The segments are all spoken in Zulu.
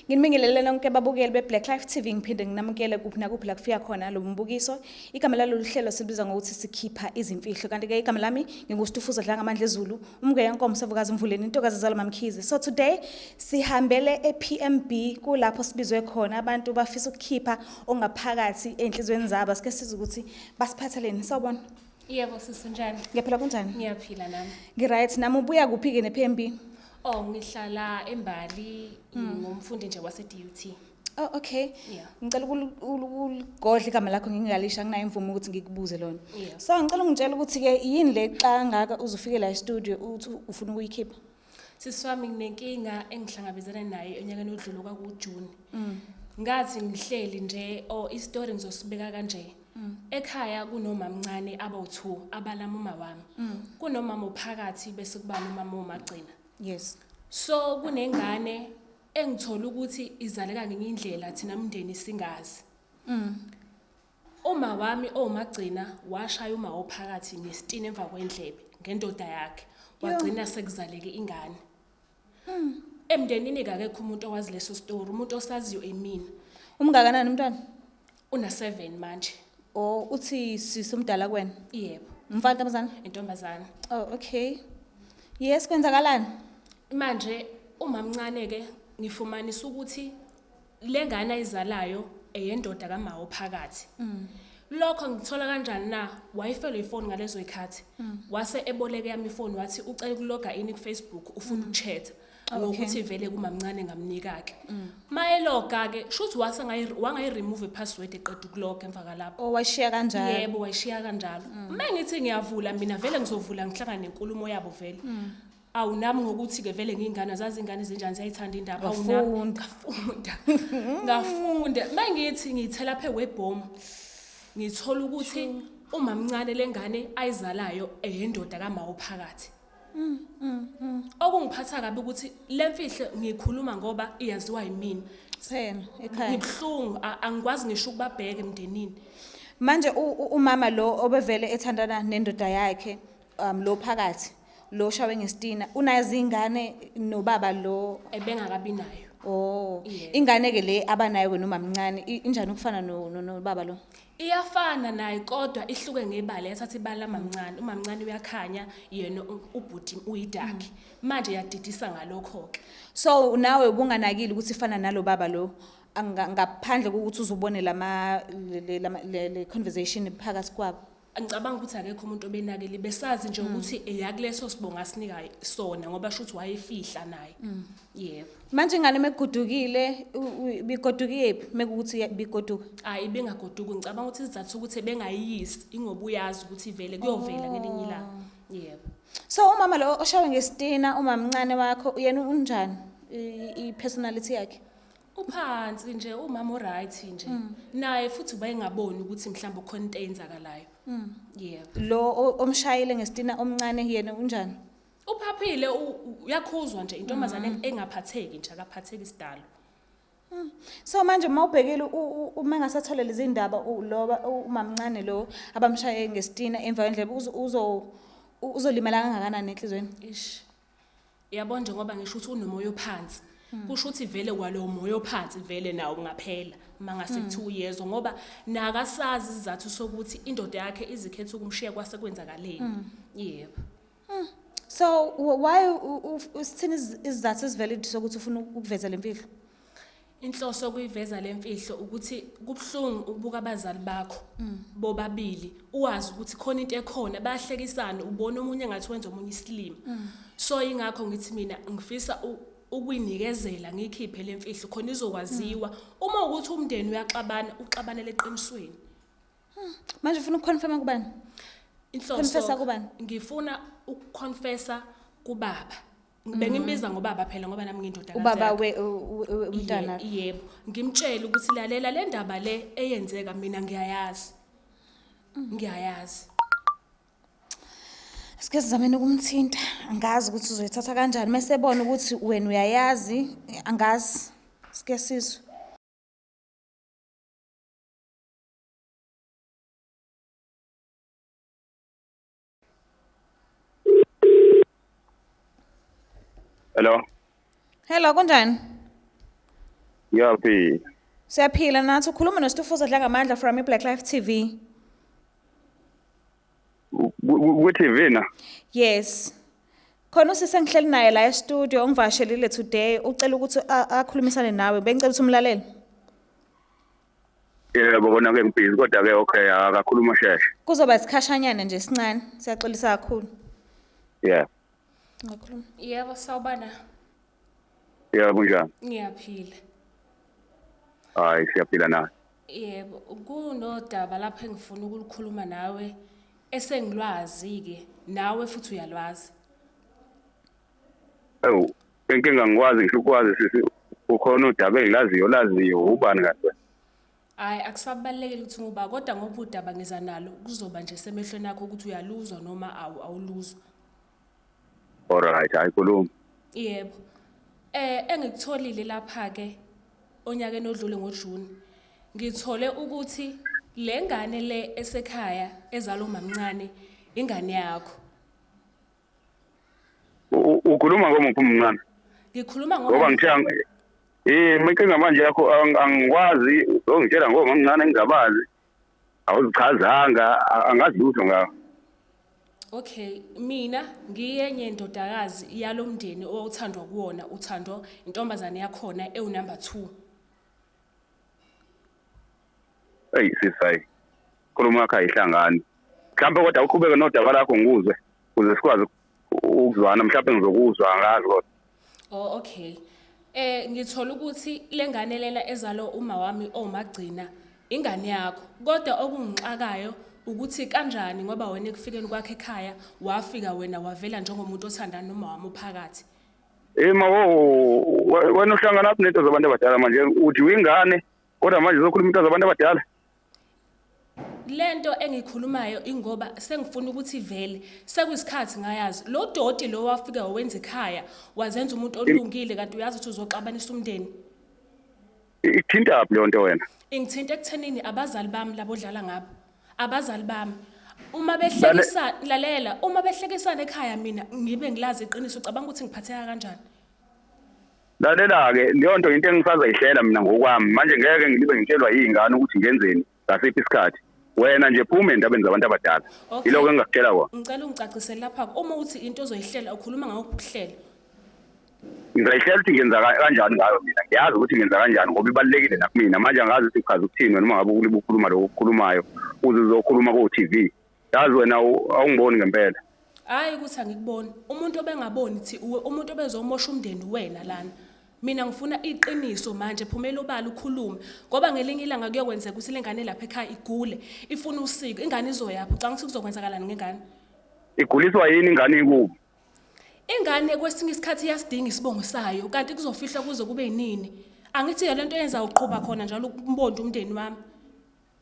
Nginibingelele nonke babukeli be-Black Life TV, ngiphinde nginamukele kuphi nakuphi la kufika khona lo mbukiso. Igama lalolu hlelo silibiza ngokuthi sikhipha izimfihlo. Kanti-ke igama lami nginguStufuza Dlangamandla Zulu, umngeyankomo savukazi Mvuleni, intokazi ezalwa MaMkhize. So today sihambele e-PMB, kulapho sibizwe khona abantu bafisa ukukhipha ongaphakathi ey'nhliziyweni zabo. Asike sizwe ukuthi basiphatheleni. Sawubona. Yebo sisi, unjani? Ngiyaphila, kunjani? Ngiyaphila nami. Ngi-right nami. Ubuya kuphi-ke ne-PMB? Oh, ngihlala eMbali, ngumfundi nje wase DUT. Oh, okay. Yeah. Ngicela ukuligodla igama lakho ngingalisho, anginayo imvume ukuthi ngikubuze lona. Yeah. So ngicela ungitshele ukuthi-ke yini le xa kangaka uze ufike la e-studio uthi ufuna ukuyikhipha? Sisi wami, nginenkinga engihlangabezana nayo onyakeni odlule kwakuJune. Ngathi ngihleli nje, oh, istory ngizosibeka kanje. Ekhaya kunomamncane abawu2 abalama uma wami. Kunomama ophakathi bese kuba nomama omagcina. So kunengane engithola ukuthi izaleka ngenye indlela thina umndeni singazi. Uma wami omagcina washaya uma ophakathi ngesitini emva kwendlebe ngendoda yakhe. Wagcina sekuzaleke ingane. Emndenini akekho umuntu owazi leso story, umuntu osaziyo emina. Umngakanani umntwana? Una 7 manje. Oh, uthi sisi umdala kuwena? Yebo. Umfana, ntombazana? Intombazana. Oh, okay. Yes, kwenzakalani? Manje umamncane ke ngifumanisa ukuthi lengane ayizalayo eyendoda kamawo phakathi. Lokho ngithola kanjani na? Wayifelwe ifoni ngalezo zikhathi. Wase eboleke yami ifoni, wathi ucela ukuloga in ku Facebook, ufuna ukuchat. Ngokuthi vele kumamncane ngamnika ke. Mayeloga ke shuthi wase wangayi remove ipassword eqeda ukuloga emva kalapho. Oh, washiya kanjalo. Yebo, wayishiya kanjalo. Uma ngithi ngiyavula mina vele ngizovula ngihlangane nenkulumo yabo vele. Awu nami ngokuthi ke vele ngiyingane, azazi ingane zinjani, ziyayithanda indaba. Awu nami Wafunda. ngafunda. Ngafunda. Mangithi ngithela phe kwebhomu. Ngithola ukuthi umamncane lengane ayizalayo eyendoda kamawo phakathi. Okungiphatha kabi ukuthi lemfihlo ngikhuluma ngoba iyaziwa yimina. Phela ekhaya. Ngibuhlungu, angikwazi ngisho ukubabheka emndenini. Manje umama lo obevele ethandana nendoda yakhe, lo phakathi lo shawe ngesitina, unazo ingane nobaba lo? Ebengakabi nayo. Oh. Yebo. Ingane ke le abanayo ke nomamncane injani ukufana no nobaba lo? Iyafana naye kodwa ihluke ngebala, yathatha ibala mamncane. Umamncane uyakhanya, yena ubhuti uyidark. Manje yadidisa ngalokho ke. So nawe ubunganakile ukuthi ifana nalo baba lo, ngaphandle kokuthi uzubone lama le conversation phakathi kwabo? Ngicabanga ukuthi akekho umuntu obenakele, besazi nje ukuthi eyakuleso sibonga asinika sona ngoba shuthi wayefihla naye. Yebo. Manje ingane mekugudukile bigodukiyephi mekukuthi bigoduka? Hayi, ibingagoduki, ngicabanga ukuthi isizathu sokuthi ebengayiyisi ingoba uyazi ukuthi vele kuyovela ngelinye ilanga. Yebo. So umama lo oshawe ngesitina, umamncane wakho, yena unjani i-personality yakhe? Uphansi nje umama, oright nje. Naye futhi ubengaboni ukuthi mhlawumbe ukhona into eyenzakalayo. Yebo. Lo omshayile ngesitina omncane yena unjani? Uphaphile, uyakhuzwa nje, intombazane engaphatheki nje, akaphatheki isidalo. So manje mawubhekile uma engasathola lezi ndaba loba umamncane lo abamshaye ngesitina emva kwendlebe, uzolimala kangakanani enhlizweni? Ish. Yabo, njengoba ngisho ukuthi unomoya ophansi. Kusho ukuthi vele kwalo moya ophansi vele nawo ungaphela mangase kuthiwa uyezwa, ngoba nakasazi isizathu sokuthi indoda yakhe izikhetha ukumshiya kwase kwenzakaleni. Yebo. So why usithini isizathu esivalid sokuthi ufuna ukuveza lemfihlo? Inhloso yokuyiveza lemfihlo ukuthi kubuhlungu ukubuka abazali bakho bobabili, uwazi ukuthi khona into ekhona, bayahlekisana, ubona omunye engathi wenza omunye isilima. So ingakho ngithi mina ngifisa ukuyinikezela ngiyikhiphe lemfihlo khona izokwaziwa uma ukuthi umndeni uyaxabana, uxabanele eqinisweni. Manje ufuna ukuconfirma kubani? Inhloso Confessa kubani? Ngifuna ukuconfessa kubaba. Bengimbiza ngobaba phela ngoba nami ngiyindodakazi Ubaba yakhe. we umntwana. Yebo, ngimtshele ukuthi lalela, le ndaba le eyenzeka mina ngiyayazi. Ngiyayazi. Sike sizameni ukumthinta, angazi ukuthi uzoyithatha kanjani mase ebona ukuthi wena uyayazi, angazi. Sike sizwe. Hello. Hello, kunjani? Ngiyaphila. Siyaphila nathi. Ukhuluma noStufuza Dlangamandla from iBlack Life TV. Ku-TV na? Yes. Khona usisi engihleli naye la e-studio ongivakashelile today, ucela ukuthi akhulumisane nawe. Bengicela ukuthi umlalele. Yebo, kona ke ngibhizi, kodwa ke okay, akakhuluma sheshe. Kuzoba isikhashanyana nje esincane. Siyaxolisa kakhulu. Yeah. Ungakhuluma. Yebo, sawubona. Yebo, kunjani? Ngiyaphila. Hayi, siyaphila na. Yebo, kunodaba lapho engifuna ukulikhuluma nawe esengilwazi-ke, nawe futhi uyalwazi. Ewu, inkinga ngikwazi ngisho ukwazi sisi, ukhona udaba engilaziyo laziyo ubani kanti wena? Hhayi, akusabalulekile ukuthi nguba, kodwa ngoba udaba ngiza nalo kuzoba nje semehlweni akho ukuthi uyaluzwa noma awuluzwa. Alright, hayi khuluma. Yebo. Engikutholile lapha-ke onyakeni odlule ngoJuni, ngithole ukuthi le ngane le esekhaya ezalwa umamncane ingane yakho. Ukhuluma ngomuphi umncane? Ngikhuluma Ngoba ngoba ngithe inkinga manje yakho angikwazi ongitshela ngoba mncane ngingabazi. Awuzichazanga, angazi lutho ngawo. Okay, mina ngiyenye indodakazi yalomndeni owawuthandwa kuwona, uthandwa intombazane yakhona ewu-number 2. Eyi sisi, hayi. Khuluma yakho ayihlangani. Mhlawumbe kodwa uqhubeke nodaba lakho ngikuzwe ukuze sikwazi ukuzwana, mhlawumbe ngizokuzwa, angazi kodwa. Oh, okay. Ngithola ukuthi lengane lena ezalwa uma wami omagcina ingane yakho. Kodwa okungixakayo ukuthi kanjani, ngoba wena ekufikeni kwakhe ekhaya wafika wena wavela njengomuntu othandana noma wami uphakathi. Ma wo, wena uhlangana laphi nento zabantu abadala manje? Uthi uyingane kodwa manje uzokhuluma into zabantu abadala? Lento engikhulumayo ingoba sengifuna ukuthi vele sekuyisikhathi ngayazi lo doti lo wafika wenza ekhaya wazenza umuntu olungile, kanti uyazi ukuthi uzoxabanisa umndeni. Ikuthinta phi leyo nto wena? Ingithinta ekuthenini abazali bami labodlala ngabo. Abazali bami uma behlekisa, lalela, uma behlekisana ekhaya mina ngibe ngilazi iqiniso, ucabanga ukuthi ngiphatheka kanjani? Lalela-ke, leyo nto into engisazoyihlela mina ngokwami manje, ngeke ngilibe ngitshelwa yiy'ngane ukuthi ngenzeni ngasiphi isikhathi. Wena nje phuma endabeni zabantu abadala. Okay. Yiloko engingakutshela kona. Ngicela ungicacisele lapha, uma uthi into ozoyihlela ukhuluma ngokuphi ukuhlela? Ngizayihlela ukuthi ngenza kanjani ngayo mina. Ngiyazi ukuthi ngenza kanjani ngoba ibalulekile nakumina. Manje angazi ukuthi uchaza ukuthini wena uma ngabe ulibe ukhuluma lokho okukhulumayo, uze uzokhuluma ko-TV. Yazi wena awungiboni ngempela. Hhayi ukuthi angikuboni. Umuntu obengaboni thi uwe, umuntu obezomosha umndeni wena lana. Mina ngifuna iqiniso manje, phumela obala ukhulume, ngoba ngelinye ilanga kuyokwenzeka ukuthi le ngane lapha ekhaya igule, ifuna usiko, ingane izoyaphi? Ucabanga ukuthi kuzokwenzakalani ngengane? Iguliswa yini ingane ikubo? Ingane kwesinye isikhathi iyasidinga isibongo sayo, kanti kuzofihlwa kuze kube yinini? Angithi le nto yenza uqhuba khona njalo umbonde umndeni wami.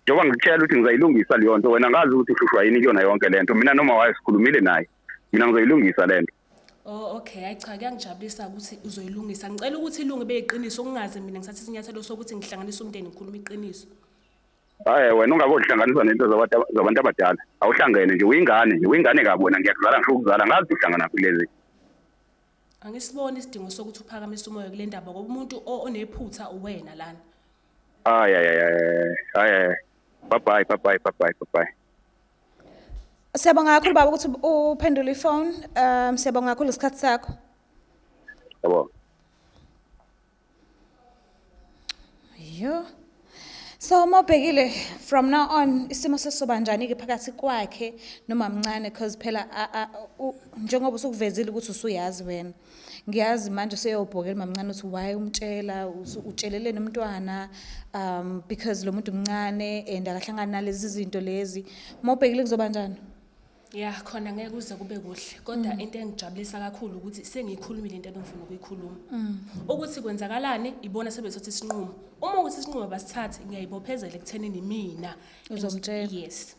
Njengoba ngikutshela ukuthi ngizayilungisa leyo nto, wena ngazi ukuthi uhlushwa yini kuyona yonke le nto. Mina noma waye sikhulumile naye, mina ngizoyilungisa le nto. Oh, okay, hayi cha, kuyangijabulisa ukuthi uzoyilungisa. Ngicela ukuthi ilunge beyiqiniso, ungaze mina ngithathe isinyathelo sokuthi ngihlanganise umndeni ngikhuluma iqiniso. Hayi wena ungabe uhlanganisa nento zabantu abadala. Awuhlangene nje, uyingane nje, uyingane kabi wena, ngiyakuzala ngisho ukuzala, ngazi uhlangana kulezi. Angisiboni isidingo sokuthi uphakamise umoya kule ndaba, ngoba umuntu onephutha uwena lana. Hayi hayi hayi hayi. Bye bye bye bye bye bye bye. Siyabonga kakhulu baba ukuthi uphendule ifone. Siyabonga kakhulu isikhathi sakho. Yabo. Yo. So uma ubhekile from now on isimo sesizoba njani ke phakathi kwakhe noma mncane, because phela njengoba usukuvezile ukuthi usuyazi wena. Ngiyazi manje useyobhokela mamncane ukuthi why umtshela, utsheleleni umntwana, because lo muntu mncane and akahlangani nalezi zinto lezi. Uma ubhekile kuzoba njani? Ya, khona ngeke kuze kube kuhle, kodwa into engijabulisa kakhulu ukuthi sengiyikhulumile into ebengifuna ukuyikhuluma. Ukuthi kwenzakalani ibona sebethatha isinqumo. Uma ukuthi isinqumo basithathe, ngiyayibophezela ekuthenini mina Uzomtshela. Yes.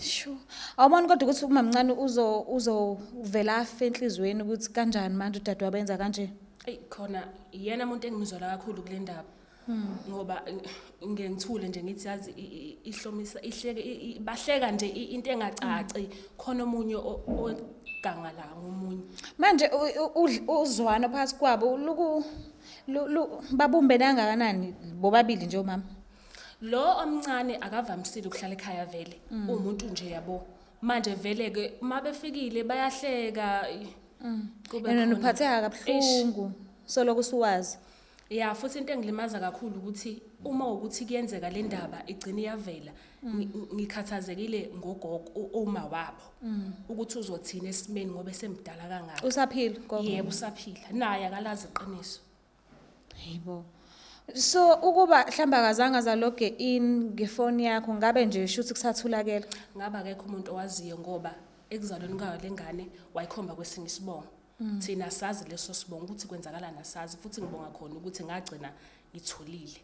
Sure. Awuboni kodwa ukuthi umamncane uzovela afe enhliziyweni ukuthi kanjani manje udadewabo enza kanje? Eyi khona iyena umuntu engimzwela kakhulu kule ndaba. Ngoba ngeke ngithule nje ngithi yazi ihlomisa ihleke, bahleka nje into engacaci, khona omunye Ganga la ngomunye. Manje uzwano phakathi kwabo luku babumbene kangakanani bobabili nje omama? Lo omncane akavamisile ukuhlala ekhaya vele. Umuntu nje yabo. Manje vele ke uma befikile bayahleka. Kube Yena khona. Uphatheka Eish. kabuhlungu soloko usuwazi. Ya, futhi into engilimaza kakhulu ukuthi uma ukuthi kuyenzeka le ndaba igcine iyavela, ngikhathazekile ngogogo, uma wabo, ukuthi uzothina esimeni ngoba esemdala kangaka. Usaphila gogo? Yebo, usaphila, naye akalazi iqiniso. Yebo. So ukuba mhlawumbe akazange aza-log in ngefoni yakho, ngabe nje shuthi kusathulakela. Ngaba akekho umuntu owaziyo, ngoba ekuzalweni kwayo lengane wayikhomba kwesinye isibongo. Thina sazi leso sibongo, ukuthi kwenzakalani asazi, futhi ngibonga khona ukuthi ngagcina ngithulile.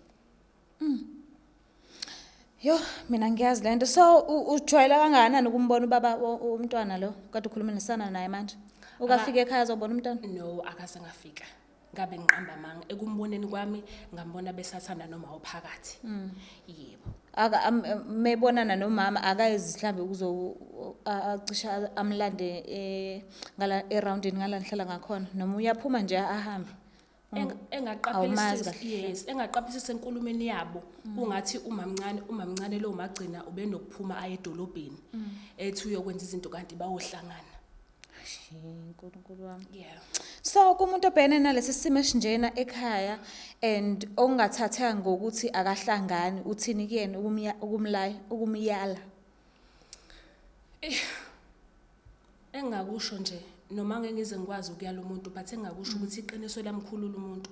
Yo, mina ngiyazi lento. So ujwayela kangakanani ukumbona ubaba womntwana lo? Kade ukhulumisana naye manje. Ukafika ekhaya azobona umntwana? No, akaze ngafika. Ngabe ngiqamba amanga. Ekumboneni kwami ngambona besathanda noma uphakathi, yebo. Aka mebonana nomama akayezi mhlambe ukuzo acisha amlande ngala eroundini ngala nihlala ngakhona, noma uyaphuma nje ahambe? Awumazi Engaqaphelisisa kahle. Yes, engaqaphelisisa enkulumeni yabo kungathi umamncane lo magcina ubenokuphuma aye edolobheni, ethi uyokwenza izinto, kanti bayohlangana. Nkulunkulu wami. So kumuntu obhekene nalesi simo esinjena ekhaya and ongathatheka ngokuthi akahlangani, uthini kuyena ukumlaya, ukumyala? Engingakusho nje, noma ngeke ngize ngikwazi ukuyala umuntu, but engingakusho ukuthi iqiniso lamkhulula umuntu.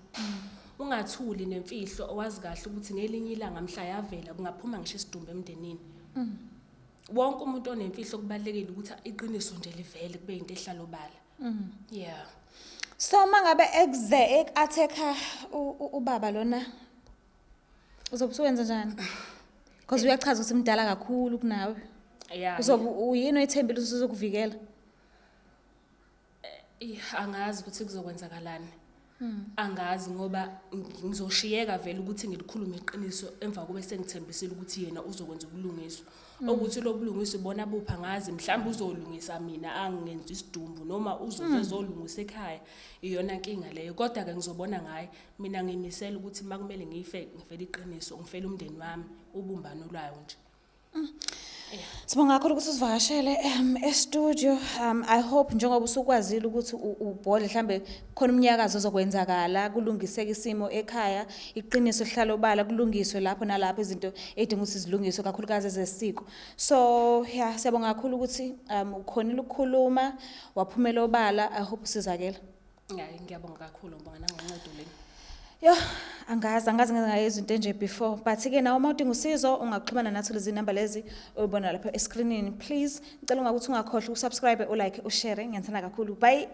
Ungathuli nemfihlo owazi kahle ukuthi ngelinye ilanga mhla yavela kungaphuma ngisho isidumbu emndenini. Wonke umuntu onemfihlo kubalulekile ukuthi iqiniso nje livele, kube into ehlala obala, yeah. So mangabe ekuze ek-attack ubaba lona, uzobe usuwenza njani? Because uyachaza ukuthi mdala kakhulu kunawe. Yeah. Uzobe uyini oyithembile ukuthi uzokuvikela? Eh, angazi ukuthi kuzokwenzakalani, angazi, ngoba ngizoshiyeka vele ukuthi ngilikhulume iqiniso emva kube sengithembisile ukuthi yena uzokwenza ubulungiswa, ukuthi lo bulungiswa ubona buphi angazi. Mhlawumbe uzolungisa mina angingenzi isidumbu, noma uzoze ezolungisa ekhaya. Iyona nkinga leyo, kodwa-ke ngizobona ngaye. Mina ngimisela ukuthi uma kumele ngife, ngifele iqiniso, ngifele umndeni wami, ubumbano lwayo nje. Sibonga kakhulu ukuthi usivakashele e-studio. I hope njengoba usukwazile ukuthi ubhode mhlambe khona umnyakazo ozokwenzakala, kulungiseke isimo ekhaya, iqiniso lihlale obala, kulungiswe lapho nalapho izinto edinga ukuthi zilungiswe, kakhulukazi ezesiko. So yeah, siyabonga kakhulu ukuthi ukhonile ukukhuluma, waphumela obala. I hope usizakele. Hayi, ngiyabonga kakhulu, ngibonga nangoncedo leni. Yo, angazi ngeke izinto enje before, but ke nawe uma udinga usizo ungaxhumana nathi lezi number lezi oyibona lapha escreenini. Please, ngicela ungakuthi ungakhohlwa uku-subscribe, u-like, u-share. Ngiyathanda kakhulu. Bye.